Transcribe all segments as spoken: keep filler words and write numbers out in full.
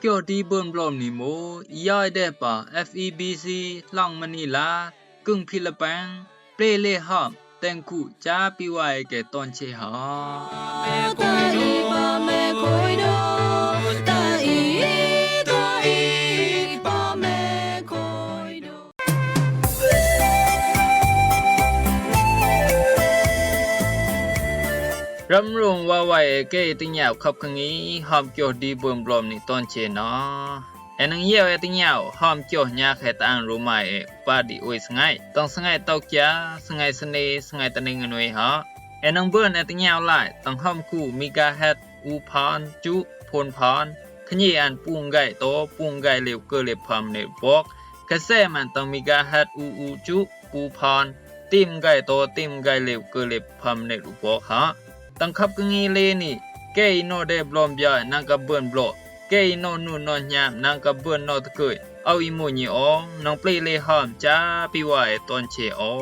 Kyo di bơ̆n blom ni mo, i yoi de pa F E B C, Hlong Manila, kưng Philippines, ple le hom, teng ku, cha pi wai ke ton che ha. Ram rung wa wai e ke i teng yau khap kang i, hom kyo di bơ̆n blom ni ton che na. E nang yau e teng yau, hom kyo nya khe ta ang ru mai e, pa di ui sngai. Tang sngai tau kia, sngai sene, sngai ta ning nui ha. E nang bơ̆n e teng yau lai, tang hom ku megahertz u phan, chu, phon phan. Khnyi an pung gai to, pung gai leu ke le pham ne bok. Khe se man tang megahertz u u chu, u phan. Tim gai to, tim gai leu ke le pham ne bok ha. Tang khap kang i le ni, ke i no de blom bia, nang ka bơ̆n blo. Ke i no nu no nyam, nang ka bơ̆n no te kơi. Au i mo nyi o, nang ple le hom, cha pi wai e ton che o.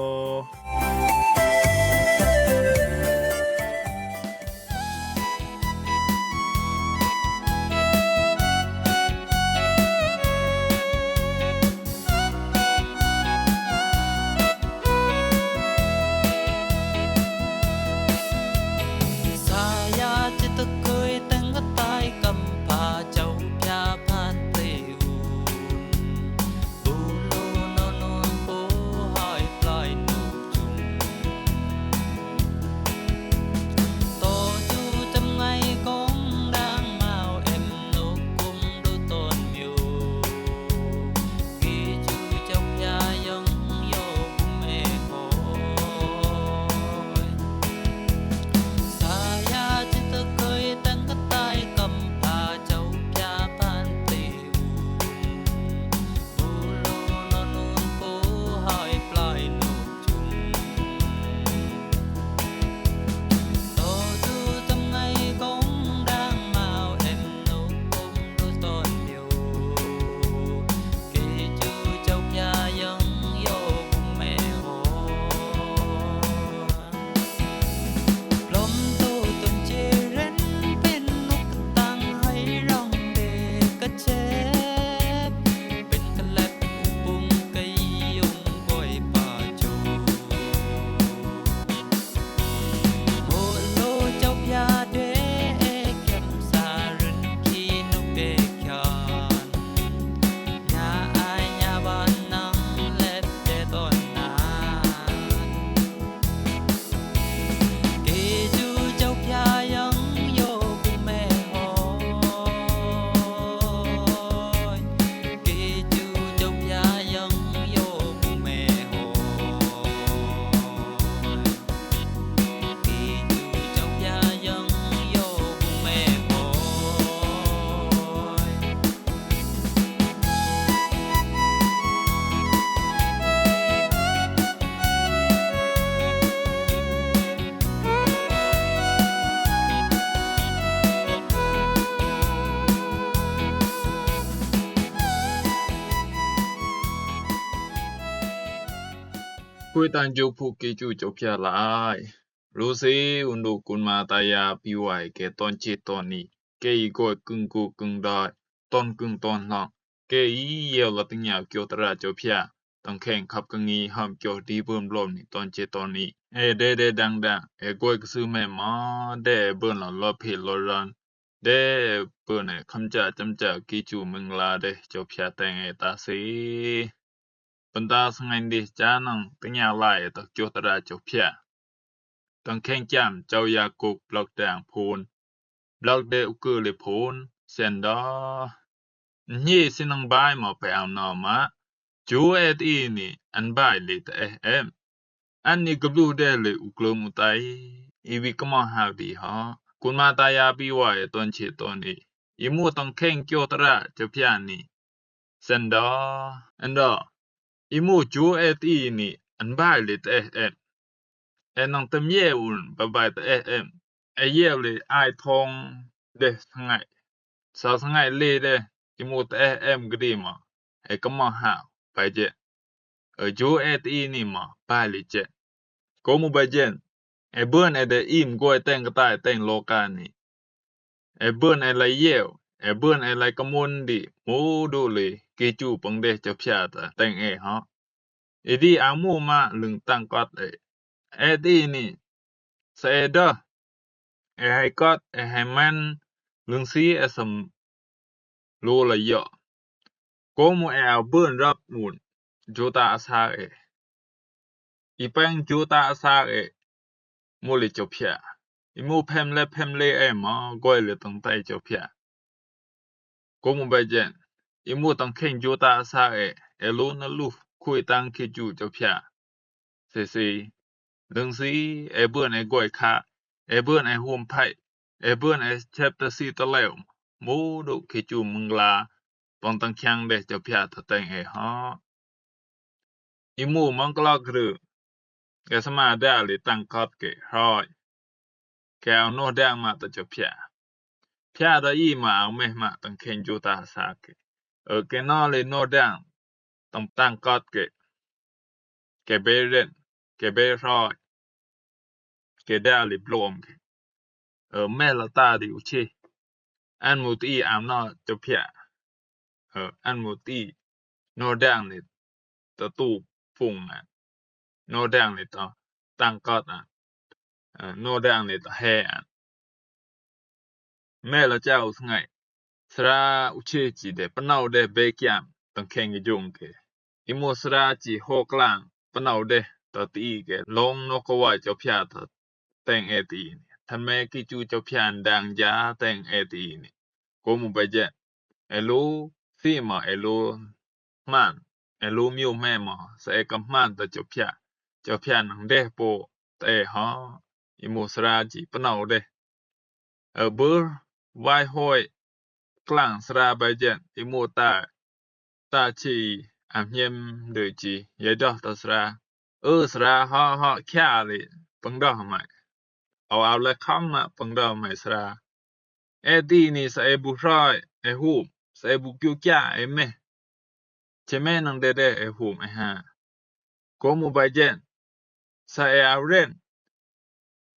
Khui tang ju phu ki chu chok phia lai. Lu si un du kun ma ta ya pi wai ke ton che ton ni. Ke i goi kưng ku kưng dai, ton kưng ton hlong. Ke i yeo la teng yau kyo tra chok phia. Tang kheng khap kang i hom kyo di bơ̆n blom ni ton che ton ni. E de de dang dang, e goi ksu me ma, de bơ̆n la lo phe lo ran. De bơ̆n e kham cha cham cha ki chu meng la de chok phia teng e ta si. Bơnta sngai ndi cha nang teng yau lai e tak chok tra chok phia. Tang kheng cham chau ya kok blok dang phun. Blok de u kơ le phun, sen do. Nhi si nang bai mo pe au no ma. Chu e ti ni an bai le te eh em. An ni gablu de le u klơm u tai. I wi kamo hau di ho. Kun ma ta ya pi wai e ton che ton i. I mu tang kheng kyo tra chok phia ni. Sen do, en do. I mu chu e ti ni an bai le te eh em. E nang tem ye un ba bai te eh em. E ye le ai thong de sngai. Sa sngai le de i mu te eh em gri ma. E kamo hau bai je. E chu e ti ni ma bai le je. Ko mu bai jen. E bơ̆n e de im goi teng ka tai teng lo ka ni. E bơ̆n e la yeo, Ɛ bun ɛ lai ka mun di mu du li ki cu pang de Jɔpia ta teng ɛ hɔ. I di a mu ma lung tang kot ɛ. Ɛ di ni sa ɛ dɔ. Ɛ hai kot ɛ hai man lung si ɛ sam lu la yɔ. Ko mu ɛ a bun rap mun ju ta a sa ɛ. I pang ju ta a sa ɛ. Mu li Jɔpia. I mu pem le pem le ɛ ma goi li tang tai Jɔpia. Ko mu bai jen. I mu tang keng ju ta a sa ɛ. Ɛ lu na lu kui tang ki ju Jɔpia. Sisi. Lung si ɛ bun ɛ goi ka. Ɛ bun ɛ hum pai. Ɛ bun ɛ chep ta si ta leo. Mu du ki cu mung la. Pang tang kiang de Jɔpia ta teng ɛ hɔ. I mu mong klok ru. Kɛ sama da li tang kot kɛ hroi. Kɛ au no dang ma ta Jɔpia. Pia da i ma au meh ma tang keng ju ta sa kɛ. Ɛ kɛ no li no dang tang tang kot kɛ. Kɛ be ren. Kɛ be hroi. Kɛ da li blom kɛ. Ɛ meh la ta di u che. An mu ti am no Jɔpia. Ɛ an mu ti no dang ni ta tu pung an. No dang ni ta tang kot an. Ɛ no dang ni ta he an. Meh la cha u sngai. Sra u che chi de panau de be kiam tang keng i jung kɛ. I mu sra chi ho klang panau de ta ti kɛ long no ko wa Jɔpia ta teng ɛ ti ni. Than meh ki cu Jɔpia dang ja teng ɛ ti ni. Ko mu bai jen. Ɛ lu si ma ɛ lu man. Ɛ lu miu meh ma sa ɛ ka man ta Jɔpia. Jɔpia nang de po ta ɛ hɔ. I mu sra chi panau de. Ɛ bur vai hoi klang sra bai jen i mu ta ta chi am hiem de chi ye doh ta sra. Ơ sra ho ho kia li pang doh mai. Au au le kham ma pang doh mai sra. Ɛ ti ni sa ɛ bu hroi ɛ hum sa ɛ bu kiu kia ɛ meh. Che meh nang de de ɛ hum ɛ ha. Ko mu bai jen. Sa ɛ au ren.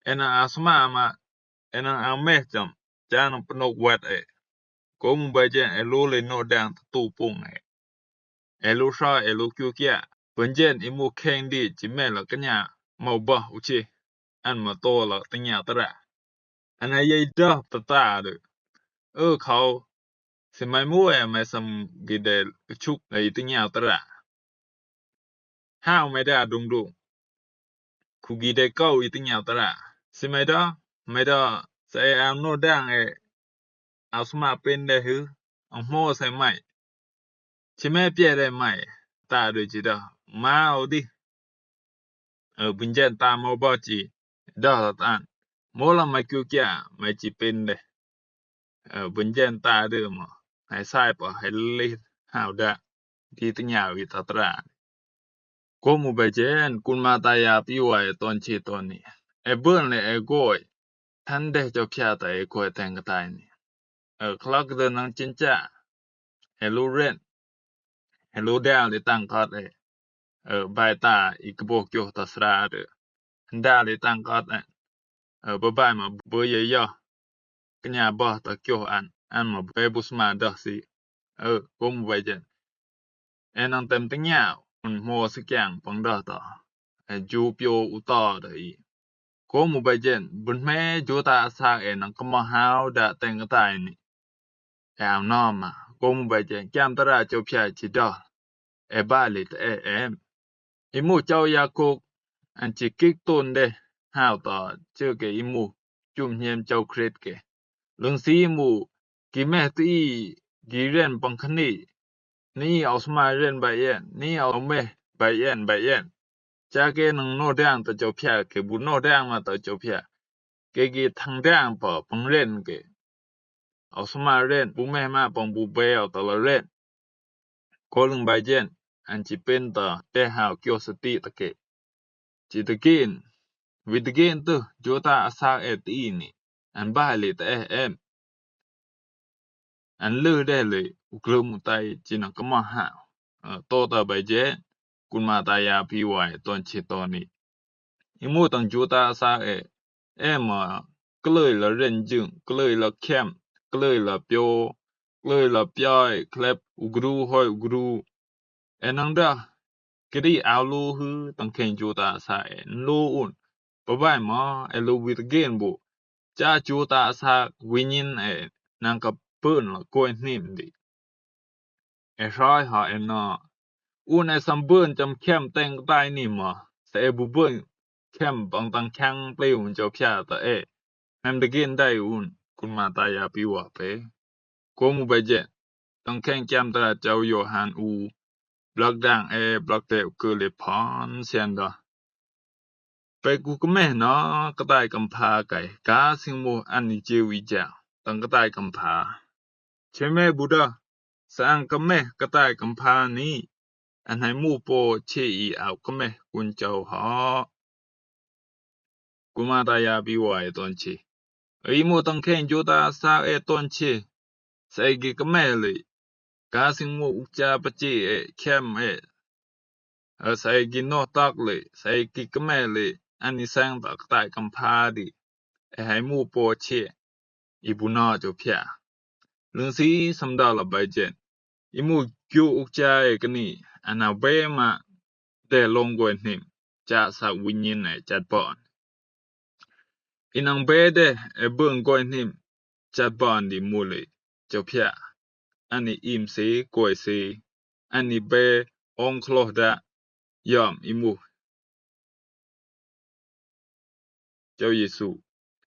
Ɛ nang au sma ma. Ɛ nang au meh cham. Cha nang panok wat ɛ. Ko mu bai jen ɛ lu li no dang ta tu pung ɛ. Ɛ lu hroi ɛ lu kiu kia. Pun jen i mu keng di chi meh la kanya. Mau bah u che. An ma to la tang ya ta ra. An a ye doh ta ta de. Ơ khau. Si mai mu ɛ mai sam gi de chuk la i tang ya ta ra. Hau mai da dung dung. Ku gi de kau i tang ya ta ra. Si mai da, mai da, sa ɛ au no dang ɛ. Au sma pen de hu. Au mo sa mai. Chi meh pia de mai. Ta de chi da. Ma o di. Ɛ bun jen ta mo bo chi. Da la tan. Mo la mai kiu kia mai chi pen de. Ɛ bun jen ta de mo. Hai sai pa hai li hau da. Di tang ya wi ta ta ra. Ko mu bai jen kun ma ta ya pi wa ɛ ton chi ton ni. Ɛ bun le ɛ goi. Than de Jɔpia ta ɛ goi teng ka tai ni. Ɛ klok de nang chin cha. Ɛ lu ren. Ɛ lu dang li tang kot ɛ. Ɛ bai ta i ka bo kyo ta sra de. Nda li tang kot ɛ. Ɛ ba bai ma bu ye yo. Kanya bo ta kyo an. An ma be bu sma doh si. Ɛ ko mu bai jen. Ɛ nang tem tang ya. Un mo si kiang pang doh ta. Ɛ ju pio u ta da i. Ko mu bai jen. Bun meh ju ta sa ɛ nang ka ma hau da teng ka tai ni. Ɛ au no ma. Ko mu bai jen. Kiam ta ra Jɔpia chi doh. Ɛ ba li ta ɛ em. I mu chau ya kok. An chi kik ton de. Hau ta. Chi ke i mu. Chum hiem chau kret ke. Lung si i mu. Ki meh ti i. Gi ren pang kani. Ni au sma ren bai yen. Ni au meh bai yen bai yen. Cha ke nang no dang ta Jɔpia ke bu no dang ma ta Jɔpia. Ke gi thang dang pa pang ren ke. Au sma ren bu meh ma pang bu be au ta la ren. Ko lung bai jen an chi pen ta te hau kyo sa ti ta ke. Chi ta kin. Wi ta kin tu ju ta a sa ɛ ti ni. An ba li ta ɛ em. An lơ de le u klơ mu tai chi nang ka ma hau. Ɛ to ta bai jen. Kun ma ta ya pi wa ɛ ton chi ton ni. I mu tang ju ta sa ɛ. Em a klơi la ren jung, klơi la kem, klơi la pio, lei la piai klep u gru hoi u gru. Ê nang da kri au lu hư tang keng ju ta sa ê lu un. Ba bai ma ê lu wit gen bu. Cha ju ta sa win yin ê nang ka bun la koi nim di. Ê hroi ha ê na. Un ê sam bun cham kem teng tai ni ma. Sa ê bu bun kem bang tang chang ple un chau pia ta ê. Hem da gen dai un kun ma ta ya pi wa pe. Ko mu ba jen. Tang keng cham ta chau Yohan u. Blak dang ê blak te u kơ le pan sian da. Pe ku kmeh na katai kampha kai ka sing mu an ni jeu i ja tang katai kampha. Che me Buddha sa ang kmeh katai kampha ni an hai mu po che i au kmeh kun chau ha. Kun ma ta ya pi wa ê ton che. Ê i mu tang keng ju ta sa ê ton che. Sa ê ki kmeh le. Ka sing mu u cha pa che ê kem ê. Ê sa ê ki noh tak le. Sa ê ki kmeh le. An ni sang ta katai kampha di. Ê hai mu po che. I bu na chau pia. Lung si sam da la bai jen. I mu ju u cha ê kani. An na be ma. Te long goi nim. Cha sa win yin ê chat bon. I nang be de ê bun goi nim chat ban di mu le chau pia. An ni im se koi se. An ni be ong kloh da yam i mu. Chau Yesu.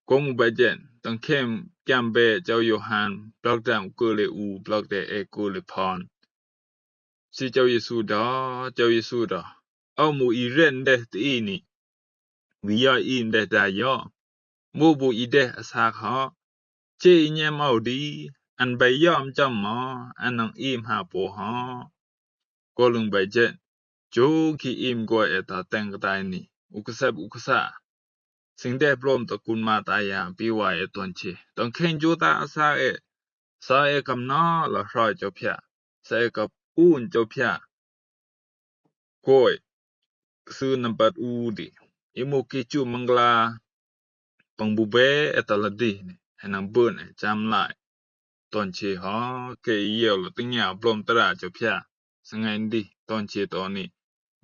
Ko mu ba jen tang kem cham be chau Yohan blak dang u kơ le u blak te ê kơ le pan. Si chau Yesu da, chau Yesu da. Au mu i ren de ti i ni. Wi ya im de da ya. Mu bu i de a sak ha. Che i nyem au di. An bai yam cham ma. An nang im ha po ha. Ko lung bai jen. Chu ki im goi ê ta teng katai ni. U ka sep u ka sa. Sing de blom ta kun ma ta ya pi wa ê ton che. Tang keng ju ta sa ê. Sa ê kam na la hroi chau pia. Sa ê ka un chau pia. Koi. Su nampat u di. I mu ki chu mangla. Pang bu be ê ta la di ni. Ê nang bun ê cham lai. Ton che ha ke i yeu la ting ya blom ta ra chau pia. Sa ngai di ton che ton ni.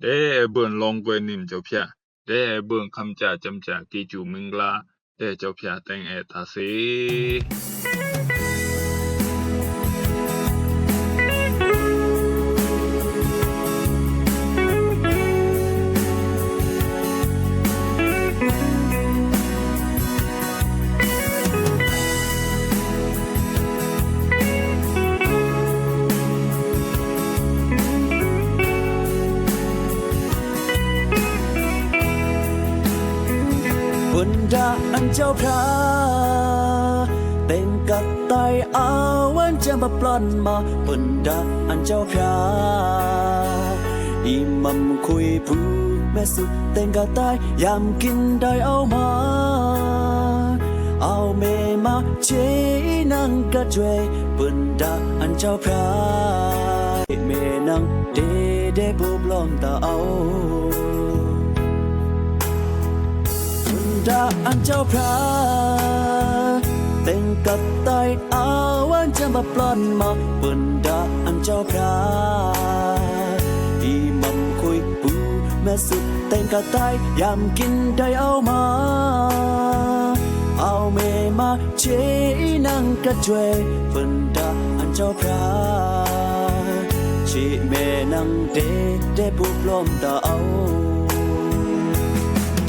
De ê bun long goi nim chau pia. De ê bun kham cha cham cha ki chu mangla. Te chau pia teng ê ta se. Bun da an chau pia. Teng katai au an cham ba plan ma. Bun da an chau pia. I mam khui pu me su teng katai yam kin dai au ma. Au me ma che i nang ka chwe. Bun da an chau pia. Me nang de de bu blom ta au. Bun da an chau pia. Teng katai au an cham ba plan ma. Bun da an chau pia. I mam khui pu me su teng katai yam kin dai au ma. Au me ma che i nang ka chwe. Bun da an chau pia. Chi me nang de de bu blom ta au.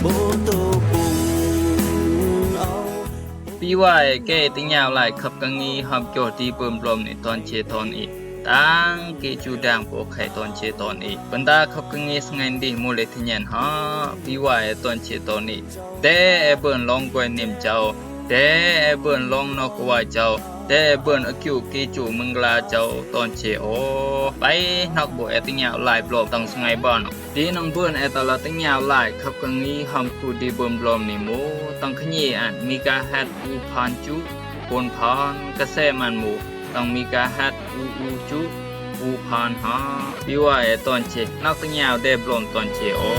Bu tu pung au. Pi wa ê ke ting yau lai khap ka ngi hom kyo ti bun blom ni ton che ton i. Tang ki chu dang po khai ton che ton i. Bun da khap ka ngi sa ngai di mu le ti nyen ha. Pi wa ê ton che ton i. Te ê bun long goi nim chau. Te ê bun long nok wa chau. Te ê bun a kyu ki chu mangla chau ton che o. Bai nok bu ê ting yau lai blom tang sa ngai ba nok. Ti nang bun ê ta la ting yau lai khap ka ngi hom ku di bun blom ni mu. Tang ka nyi an megahertz u phan chu. Bun phan ka se man mu. Tang megahertz u u chu. U phan ha. Pi wa ê ton che. Nok ting yau de blom ton che o.